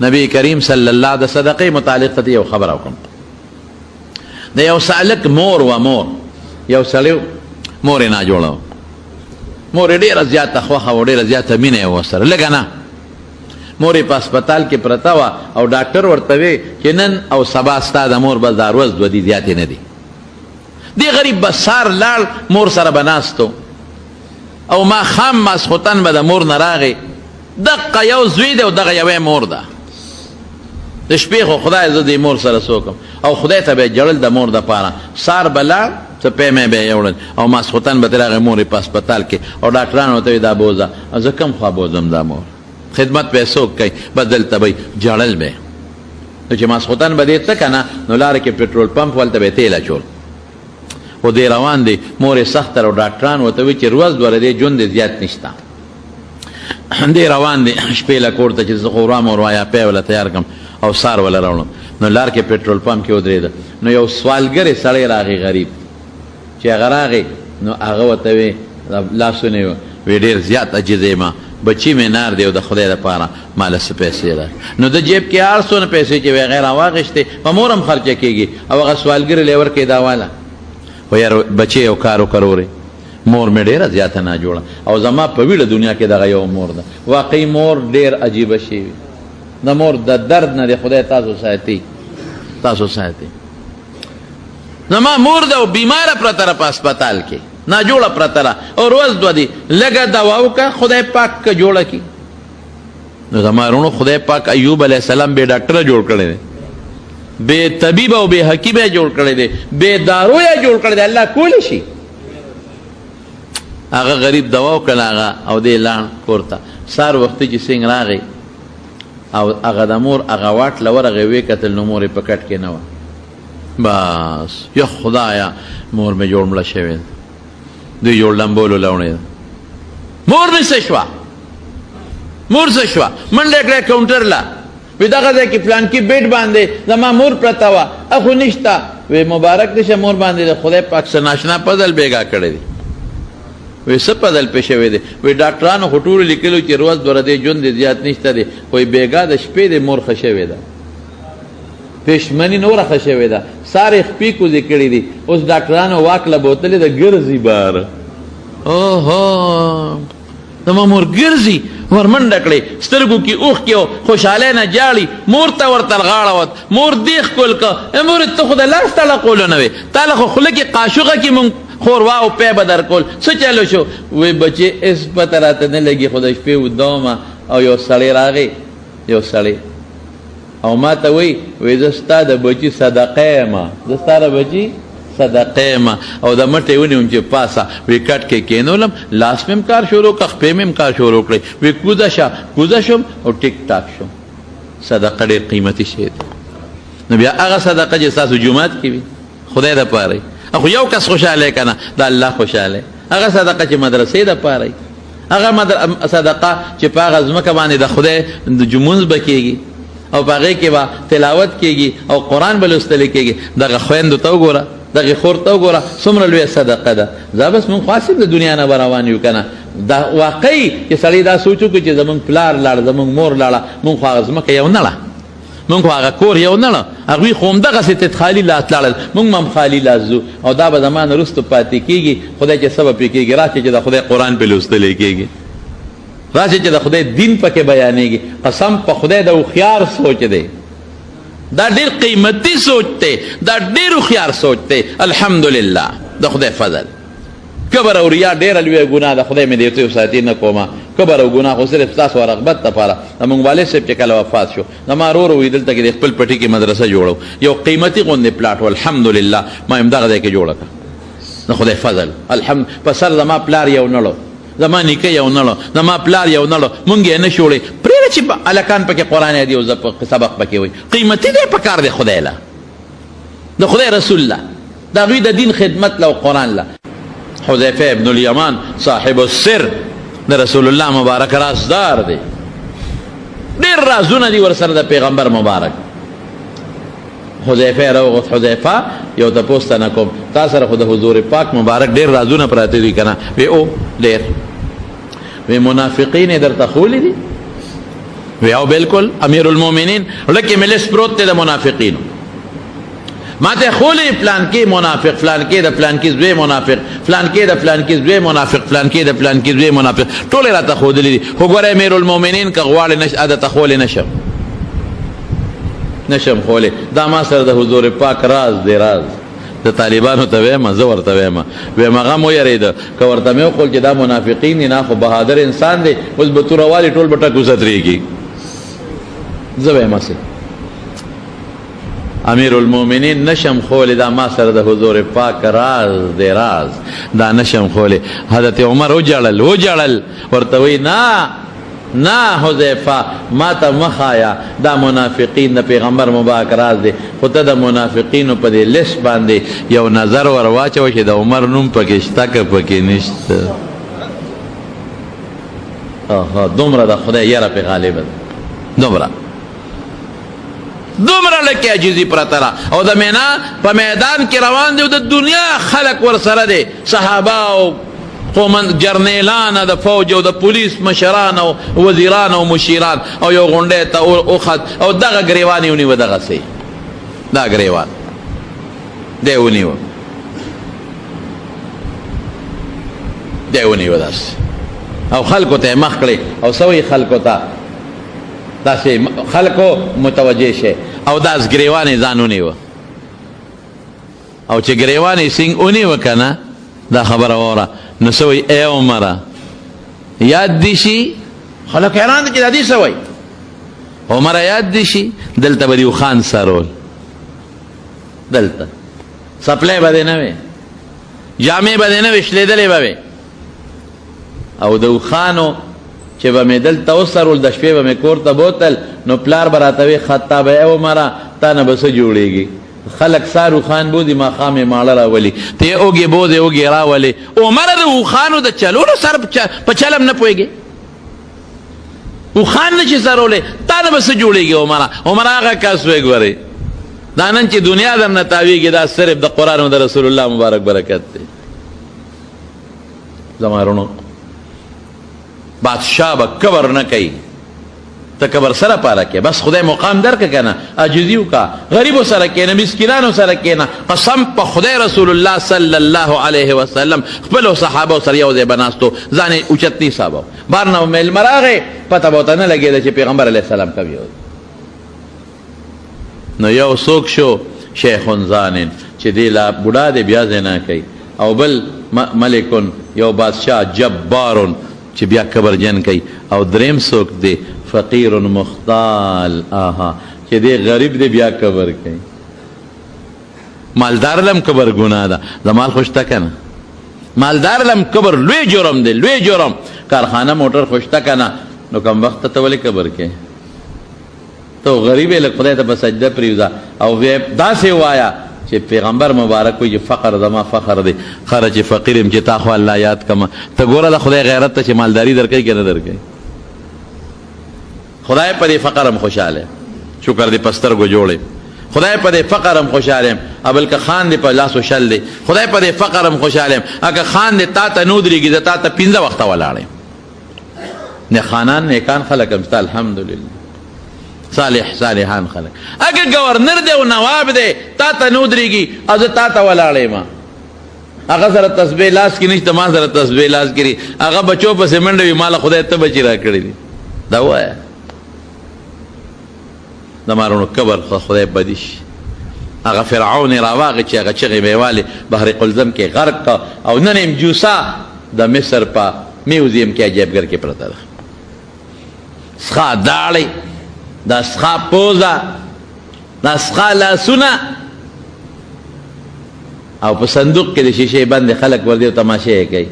نبی کریم صلی الله د صدقې متعلق ته یو خبره وکم. د یو سالک مور و، مور یو سړی، مور یې ناجوړه، مور یې ډېره زیاته خوښه وه، ډېره زیاته مینه یې ورسره لږه نه. مور یې په هسپتال کې پرته وه او ډاکټر ورته وی چې نن او سبا ستا د مور بس دا ورځ دوه دي، زیاتې نه دي. دې غریب به سار لاړ، مور سره به ناست او ماښام ماسخوتن به د مور نه راغی. دقه یو زوی دی او دغه یوه مور ده. د شپې خو خدای زه دې مور سره څه وکړم، او خدای ته به یې ژړل د مور دپاره. سهار به لاړ، څه پیمه به یې یوړل او ماسخوتن به ترې راغی، مور یې په هسپتال کې او ډاکټرانو ورته ویل دا بوځه. زه کوم خوا بوځم دا مور، خدمت به یې څوک کوي؟ بس دلته به یې ژړل به یې. نو چې ماسخوتن به دې ته که نه، نو لاره کې پټرول پمپ هلته به یې تیل اچول. خو دی روان دی، مور یې سخته او ډاکټران ورته وایي چې ورځ دوه دی ژوند یې زیات نشته. دی روان دی شپې له کور ته چې زه خو مور وایا پی ولا تیار کم او سار ولا راوړم. نو لار کې پټرول پمپ کې ودرېده، نو یو سوالګر سړی راغی غریب. چې هغه راغی نو هغه ورته وی لاسونه وی ډېر زیات عاجز یم، بچی مې نار دی او د خدای لپاره ما له څه پیسې راکړه. نو د جیب کې هر څونه پیسې چې وی هغه راواخیستې، په مور هم خرچه کېږي او هغه سوالګر له یې ورکړې دا واله. خو یار بچی یو کار وکړه ورې، مور مې ډېره زیاته ناجوړه او زما په ویړه دنیا کې دغه یو مور ده. واقعي مور ډېر عجیبه شی وي، د مور د درد نه دې خدای تاسو ساتي، تاسو ساتي. زما مور ده او بیماره پرته ده په هسپتال کې، ناجوړه پرته ده او ورځ دوه دي، لږه دوا وکړه خدای پاک که جوړه کړي. نو زما وروڼو خدای پاک ایوب علیه السلام بې ډاکټره جوړ کړی دی، بې طبیب او بې حکیم یې جوړ کړی دی، بې دارو یې جوړ کړی دی. الله کولی شي. هغه غریب دوا وکړه هغه او دی لاړ کور ته. سهار وختي چې څنګه راغی او هغه د مور هغه واټ له ورغی ویې کتل، نو مور یې په کټ کې نه وه. بس یا خدایا مور مې جوړ مړه شوې ده، دوی جوړ لمبولو لوڼې ده، مور مې څه شوه، مور څه شوه؟ منډه یې کړه کاونټر له، وی دغه ځای کې پلانکي بیډ باندې زما مور پرته وه، اخو نشته. وی مبارک دې شه، مور باندې د خدای پاک څه ناشنا فضل بېګا کړی دی. وی څه فضل پې شوی دی؟ وی ډاکټرانو خو ټولو لیکلو چې ورځ دوه دی ژوند دې زیات نشته دی، خو بېګا د شپې د مور ښه شوې ده، پښمني نوره ښه شوې ده، سارې خپې کوزې کړې دي، اوس ډاکټرانو واک له بوتلې ده ګرځي بار. اوهو زما مور ګرځي، ورمنډه کړې، سترګو کې اوښکې او خوشحالۍ نه ژاړي، مور ته ورته غاړه وت، مور دې ښکل که، ای مورې ته خو د لاس تړقولو نه وې، تا له خو خوله کې قاشوغه کې مونږ ښوروا او پی به درکول، څه چلو شو؟ وی بچې هېڅ پته راته نه لګي، خو د شپې وده وم او یو سړی راغی، یو سړی او ما ته وی، وی زه ستا د بچی صدقه یم، زه ستا د بچی صدقه یم. او د مټې ونیوم چې پاسه، وی کټ کې کېنولم، لاس مې هم کار شروع کړ، خپې مې هم کار شروع کړې، وی کوزه شه، کوزه شوم او ټیک ټاک شوم. صدقه ډېر قیمتي شی دی. نو بیا هغه صدقه چې ستاسو جومات کې وي خدای دپاره خو یو کس خوشحاله که نه، د الله خوشحاله. هغه صدقه چې مدرسې دپاره، هغه صدقه چې په هغه ځمکه باندې د خدای د جمونځ به کېږي او په هغې کې به تلاوت کېږي او قرآن به لوستل کېږي، دغه خویندو ته وګوره، دغې خور ته وګوره، څومره لویه صدقه ده. دا بس مونږ خو هسې د دنیا نه به روان یو که نه. دا واقعي چې سړی دا سوچ وکړي چې زمونږ پلار لاړ، زمونږ مور لاړه، مونږ خو هغه ځمکه یو نه ړه، مونږ خو هغه کور یو نه ړه، هغوی خو همدغسې تت خالي لاس لاړل، مونږ به هم خالي لاس ځو او دا به زما نه وروسته پاتې کېږي. خدای چې څه به پرې کېږي، راشي چې د خدای قرآن پرې لوستلی کېږي، راشي چې د خدای دین پکې بیانېږي. قسم په خدای د هوښیار سوچ دی، دا ډېر قیمتي سوچ دی، دا ډېر هوښیار سوچ دی. الحمدلله د خدای فضل. کبر او ریا ډېره لویه ګناه ده، خدای مې دې ترې وساتي، نه کومه کبر او ګناه خو صرف ستاسو رغبت لپاره. زموږ والد صاحب چې کله وفات شو، زما ورور وایي دلته کې د خپل پټي کې مدرسه جوړو، یو قیمتي غوندې پلاټ و، الحمدلله ما همدغه ځای کې جوړه کړه د خدای فضل. الحمد په سر زما پلار یو نړو، زما نیکه یو نړو، زما پلار یو نړو، مونږ یې نه شوړې، پرېږده چې هلکان پکې قرآن یادي او سبق پکې وایي. قیمتي دی، پکار دی خدای له، د خدای رسول له، د هغوی د دین خدمت له او قرآن له. حذیفه ابن الیمان صاحب السر د رسول الله مبارک رازدار دی، ډېر رازونه دي ورسره د پیغمبر مبارک. حذیفه راوغوښت، حذیفه یو تپوس ته نه کوم، تا سره خو د حضور پاک مبارک ډېر رازونه پراته دي که نه؟ وی او ډېر. وی منافقین یې درته ښولي دي؟ وی او بالکل امیر المؤمنین، لکه مې لس پروت دی د منافقینو، ما ته خولې پلان کې منافق، فلان کې د فلان کې زوی منافق، فلان کې د فلان کې زوی منافق، فلان کې د فلان کې زوی منافق، ټول راته ښودلي دي. خو ګوره امیر المؤمنین، که غواړې نش اده ته خولې نشم، نشم خولې، دا ما سره د حضور پاک راز دی، راز. د طالبانو ته وایم، زه ورته وایم، وایم هغه مو یریده که ورته مې وښول چې دا منافقین دي، نه خو بهادر انسان دی، اوس به توره والي ټول به ټک وڅترېږي. زه وایم هسې امیر المؤمنین نشم خولې، دا ما سره د حضور پاک راز دی، راز، دا نشم خولې. حضرت عمر وژړل، وژړل، ورته وایي نه نه حذیفه، ما ته مه ښایه دا منافقین، د پیغمبر مبارک راز دی، خو ته د منافقینو په دې لست باندې یو نظر ور واچوه چې د عمر نوم پکې شته که پکې نشته. دومره د خدای یره پې غالبه ده، دومره دومره لکه عاجزي پرته ده. او د مینا په میدان کې روان دی او د دنیا خلک ورسره دی، صحابه او قومن جرنیلان د فوج او د پولیس مشران او وزیران او مشیران، او یو غونډې ته اوخت او دغه ګریوان یې ونیوه، دغسې دا ګریوان دی ونیوه، دی ونیوه داسې، او خلکو ته یې مخ کړې او څه وایي خلکو ته داسې، خلکو متوجه شي، او داس ګریوان یې ځان ونیوه، او چې ګریوان یې سینګ ونیوه که نه، دا خبره واوره، نو څه وایي؟ ای عمره یاد دي شي. خلک حیران دي چې دا دې څه وایي. عمره یاد دي شي، دلته به دې اوښان سرول، دلته څپلۍ به دې نه وې، جامې به دې نه وې، شلېدلې به وې، او د اوښانو چې به مې دلته وسرول، د شپې به مې کور ته بوتل، نو پلار به راته وی خطا به ای عمره تا نه به څه جوړېږي، خلک سار اوښان بوځي، ماښام یې ماړه راولي، ته یې اوږې بوځې اوږې راولې. عمره د اوښانو د چلولو سر په چلم نه پوهېږې، اوښان نه شي سرولی، تا نه به څه جوړېږي عمره. عمره هغه کس وی ګورې دا نن چې دنیا درنه تاویږي، دا صرف د قرآن او د رسول الله مبارک برکت دی. زما رونو بادشاه به کبر نه کوي، ته کبر سره پاره کې، بس خدای مقام درک کنه، عاجزي وکا، غریبو سره کینه، مسکینانو سره کینه. قسم په خدای رسول الله صلی الله علیه وسلم خپل صحابه سره یو ځای بناستو، ځان اوچت نه حسابو، بار نه مېلمه راغی پته به ورته نه لګېده چې پیغمبر علیه السلام کوم یو. نو یو څوک شو شیخ زانن چې دی لا بوډا دی بیا زنا کوي، او بل ملک یو بادشاه جبار چې بیا کبرجن کوي، او دریم څوک دی فقیر مختال، آها چې دی غریب دی بیا کبر کوي. مالدار لم کبر ګناه ده، د مال خو شته که نه؟ مالدار لم کبر لوی جرم دی، لوی جرم. کارخانه موټر خو شته که نه؟ نو کم وخت ته ولې کبر کوې؟ ته غریب یې، لږ خدای ته په سجده پرېوځه او داسې ووایه چې پیغمبر مبارک وایي چې فقر زما فخر دی، خره چې فقیر یم چې تا خو الله یاد کړم. ته ګوره د خدای غیرت ته چې مالداري درکوي که نه درکوي. خدای په دې فقر هم خوشحاله یم، شکر دې په سترګو جوړ یم، خدای په دې فقر هم خوشحاله یم، بلکې خان دې په لاسو شل دی، خدای په دې فقر هم خوشحاله یم. اګه خان دې تا ته نه ودرېږي، زه تا ته پنځه وخته ولاړ یم. نه خانان نیکان خلک هم شته الحمدلله، صالح صالحان خلک. اګه گورنر دی او نواب دی تا ته نه ودرېږي او زه تا ته ولاړ یم، هغه سره تسبیح لاس کې نشته، ما سره تسبیح لاس کې دي، هغه بچو پسې منډه وي، ما له خدای ته بچي راکړي دي. دا ووایه د مارونو کبر خو خدای بدی شي. هغه فرعون یې راواغې چې هغه چغې به یې والې بحر قلزم کې غرق که، او نن یې جوسا د مصر په میوزیم کې عجیبګر کې پرته ده. سخا داړې، دا سخا پوزه، دا سخا لاسونه، او په صندوق کې د شیشې بندې خلک ور دي او تماشې یې کوي.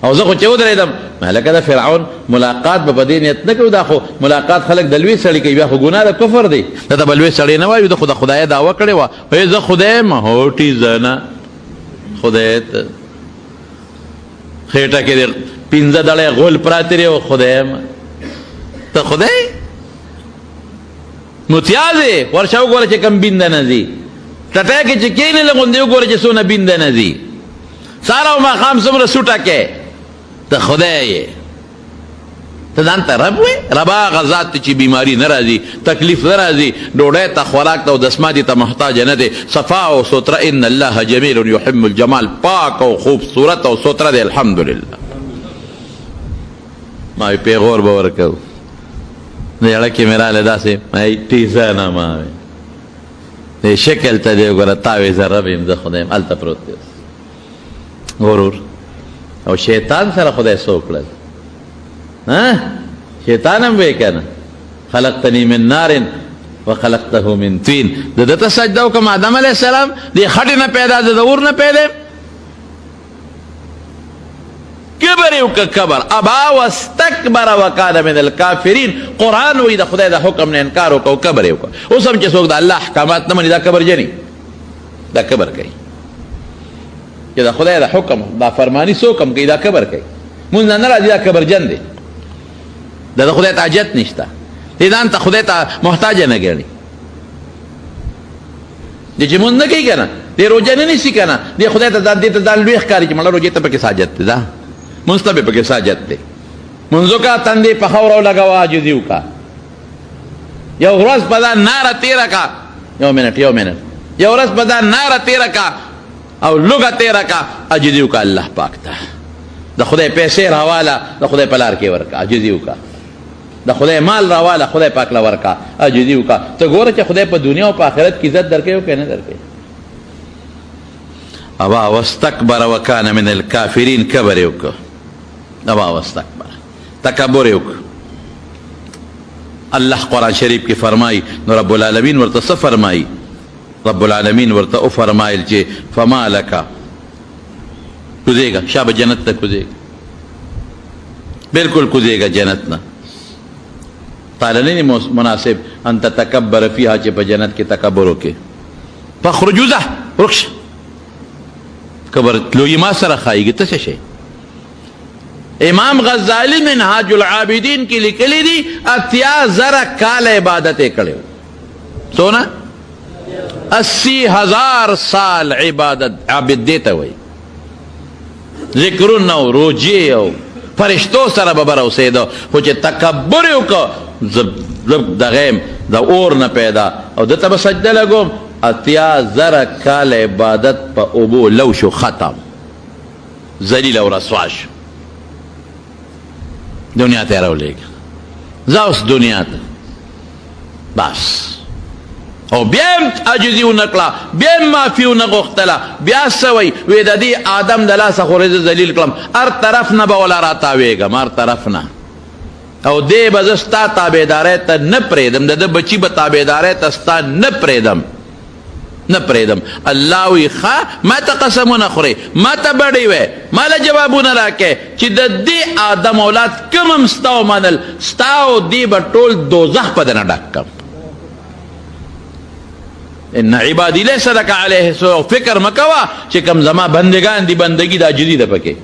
او زه خو چې ودرېدم لکه د فرعون ملاقات به په دې نیت نه کوو، دا خو ملاقات خلک د لوی سړي کوي، بیا خو ګناه ده، کفر دی، دا ته به لوی سړی نه وایو، ده خو د خدای دعوه کړې وه، وایي زه خدای یم، هوټي زه نه خدای ته خېټه کې دې پنځه دړی غول پراته دي او خدای یم، ته خدای متیازې ورشه وګوره چې کوم بینده نه ځي، ټټی کې چې کښېنې له غوندې وګوره چې څونه بینده نه ځي، سهار او ماښام څومره سوټه کې، ته خدای یې. ته ځان ته رب وې؟ رب هغه ذات دی چې بیماری نه راځي، تکلیف نه راځي، ډوډۍ ته، خوراک ته او دسمادي ته محتاج نه دی، صفا او سوتره، ان الله جمیل یحب الجمال، پاک او خوبصورت او سوتره دی، الحمدلله. ما وی پیغور به ورکو، زړه کې مې راله داسې ما ټیزه نه، ما وی دې شکل ته دې وګوره، تا وې زه رب یم، زه خدای یم، هلته پروت دی غرور او شیطان سره خدای څه وکړل؟ ها، شیطان هم وې که نه، خلقتنی من نار وخلقته من طین، د ده ته سجده وکړم، آدم علیه السلام د خټې نه پیدا، زه د اور نه پیدا. کبر یو که کبر، ابا واستکبر وکان من الکافرین. قرآن وایي د خدای د حکم نه انکار وکړه او کبر یې وکړ. اوس هم چې څوک د الله احکامات نه مني، دا کبر جني، دا کبر کوي. چې د خدای د حکم دا فرمانی څوک هم کوي، دا کبر کوي. مونږ نه راځي، دا کبرجن دی، دا د خدای ته حاجت نشته، دې ځان ته خدای ته محتاج نه ګڼي. دې چې مونږ نه کوي که نه، دې روژه نه نیسي که نه، دې خدای ته ځان، دې ته ځان لوی ښکاري چې مړه روژې ته پکې ساجت دی، دا مونږ ته به پکې ساجت دی. مونږ وکړه، تندې په خاوره ولګوه، عاجزي وکړه، یو ورځ په دا ناره تېره کا، یو منټ، یو منټ، یو ورځ په دا ناره تېره کا او لوګه تېره کا، عاجزي وکړه الله پاک ته. د خدای پیسې راواله، د خدای په لار کې ورکړه، عاجزي وکړه. د خدای مال راواله، خدای پاک له ورکا، عاجزي وکړه. ته ګوره چې خدای په دنیا او په آخرت کې عزت درکوي او که نه درکوي. ابا واستکبر وکان من الکافرین، کبر یې وکړ. ابا واستکبر، تکبر یې وکړ. الله قرآن شریف کې فرمایي، نو رب العالمین ورته څه فرمایي؟ رب العالمین ورته وفرمایل چې فما لک، کوزېږه شابه جنت ته، کوزېږه، بالکل کوزېږه جنت نه، تاله نه مناسب ان تتکبر فیها، چې په جنت کې تکبر وکې. فخرج، وځه، ورک شه، کبر لوی ما سره ښایږي، ته څه شی؟ امام غزالی منهاج العابدین کې لیکلی دي، 80,000 کاله عبادت یې کړی. څونه؟ 80,000 سال عبادت. عابد دې ته وایي، ذکرونه او روژې او فرشتو سره به بره اوسېده، خو چې تکبر یې وکړ، زه دغه یم، د اور نه پیدا او ده ته به سجده لګوم، 80,000 کاله عبادت په اوبو لو شو، ختم، ذلیل او رسوا شو. دنیا ته یې راولېږه، ځه اوس دنیا ته بس. او بیا هم عاجزي ونه کړه، بیا هم معافي ونه غوښتله. بیا څه وایي؟ وی د دې آدم د لاسه خو زه ذلیل کړم، هر طرف نه به ولا راتاوېږم، هر طرف نه، او دی به زه ستا تابعدارۍ ته نه پرېږدم، د ده بچي به تابعدارۍ ته ستا نه پرېږدم، نه پرېږدم. الله وی ښه، ما ته قسمونه خورې، ما ته بډې وې، ما له جوابونه راکې، چې د دې آدم اولاد کوم هم ستا ومنل، ستا او دی به ټول دوزخ په دنه ډک کم. ان عبادی لیس لک علیه سوء، فکر مکوا چې کم زما بندگان دی، بندگی د عاجزي ده پکې،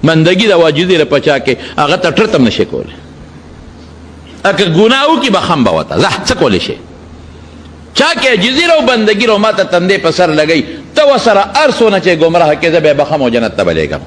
بندگی د عاجزي ده پچا کې، هغه ته ټرتم نشي کولی. اګه ګناه وکړي بخم به وته، ځه څه کولی شي؟ چا کې عاجزي او بندگی رو ماته تندې په سر لګی، ته وسره هر څونه چې ګمراه کې، زه به بخم او جنت ته بلېږم.